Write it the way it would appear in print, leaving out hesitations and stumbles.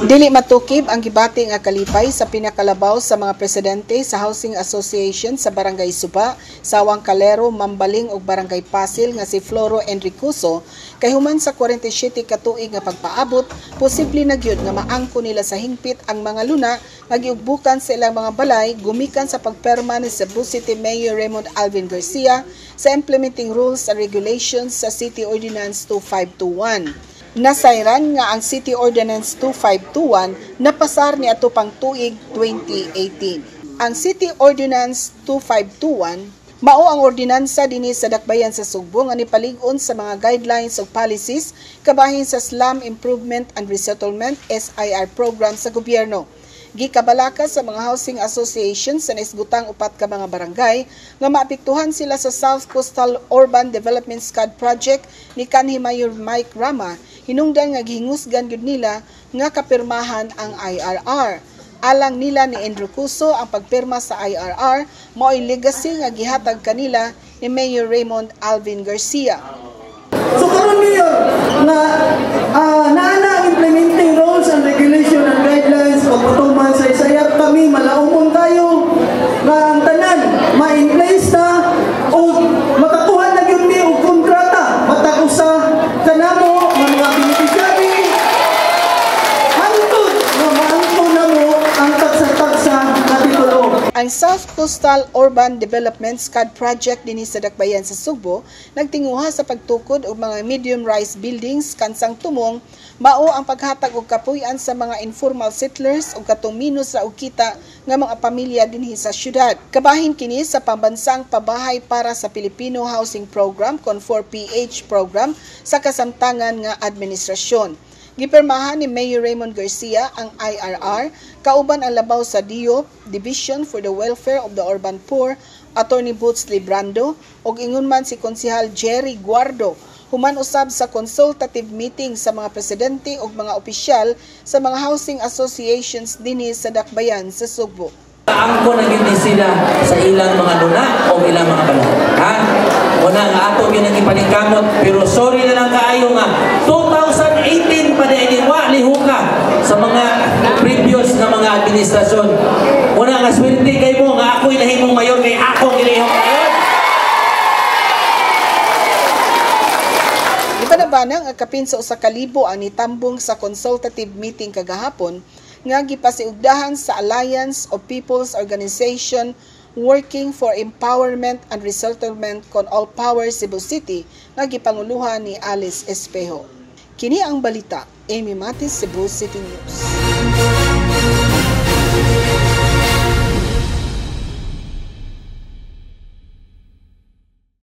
Dili matukib ang gibati nga kalipay sa pinakalabaw sa mga presidente sa Housing Association sa Barangay Suba, Sawang Calero, Mambaling ug Barangay Pasil nga si Floro Enricoso kay human sa 47 ka tuig nga pagpaabot, posible na gyud nga maangko nila sa hingpit ang mga luna nga giugbukan sa ilang mga balay gumikan sa pagperma ni Cebu City Mayor Raymond Alvin Garcia sa implementing rules and regulations sa City Ordinance 2521. Nasayran nga ang City Ordinance 2521 napasar ni ato pang tuig 2018. Ang City Ordinance 2521 mao ang ordinansa dinhi sa dakbayan sa Sugbo nga nipalig-on sa mga guidelines ug policies kabahin sa Slum Improvement and Resettlement SIR program sa gobyerno. Gikabalaka sa mga housing associations sa naisgutang upat ka mga barangay nga maapektuhan sila sa South Coastal Urban Development SCAD Project ni kanhi Mayor Mike Rama, hinungdan nga gihingusgan gyud nila nga kapirmahan ang IRR. Alang nila ni Andrew Cuso, ang pagpirma sa IRR mao'y legacy nga gihatag kanila ni Mayor Raymond Alvin Garcia. So karon, Mayor, nga naa na ang implementing rules and regulation and guidelines pagpatuman sa SIR, kami malaumon tayo nga ang tanan ma-in place na o makakuha na gyud mi og kontrata matag usa kanamo nga mga beneficiary hangtod nga maangko namo ang tagsa-tagsa nga titulo. Ang South Coastal Urban Development SCAD Project dinhi sa dakbayan sa Sugbo nagtinguha sa pagtukod og mga medium rise buildings kansang tumong mao ang paghatag og kapuy-an sa mga informal settlers ug katong minus ra og kita nga mga pamilya dinhi sa syudad. Kabahin kini sa pambansang pabahay para sa Pilipino Housing Program kon 4PH program sa kasamtangan nga administrasyon. Gipirmahan ni Mayor Raymond Garcia ang IRR kauban ang labaw sa DIOP, Division for the Welfare of the Urban Poor, Attorney Boots Librando, ug ingon man si Konsehal Jerry Guardo human usab sa consultative meeting sa mga presidente ug mga opisyal sa mga housing associations dinhi sa dakbayan sa Sugbo. Angko na gyud ni sila sa ilang mga luna o ilang mga balay. Ha? Una nga ato gyud ang ipaningkamot, pero sorry na lang kaayo nga 2018 pa di wa lihuka sa mga previous nga mga administrasyon. Una nga swerte kay mo nga ako'y nahimong mayor kay ako gilihok mayor. Gipanabanang ang kapin sa 1,000 ang nitambong sa consultative meeting kagahapon nga gipasiugdahan sa Alliance of People's Organization Working for Empowerment and Resettlement kon All Power Cebu City nga gipanguluhan ni Alice Espejo. Kini ang balita. Amy Matis, Cebu City News.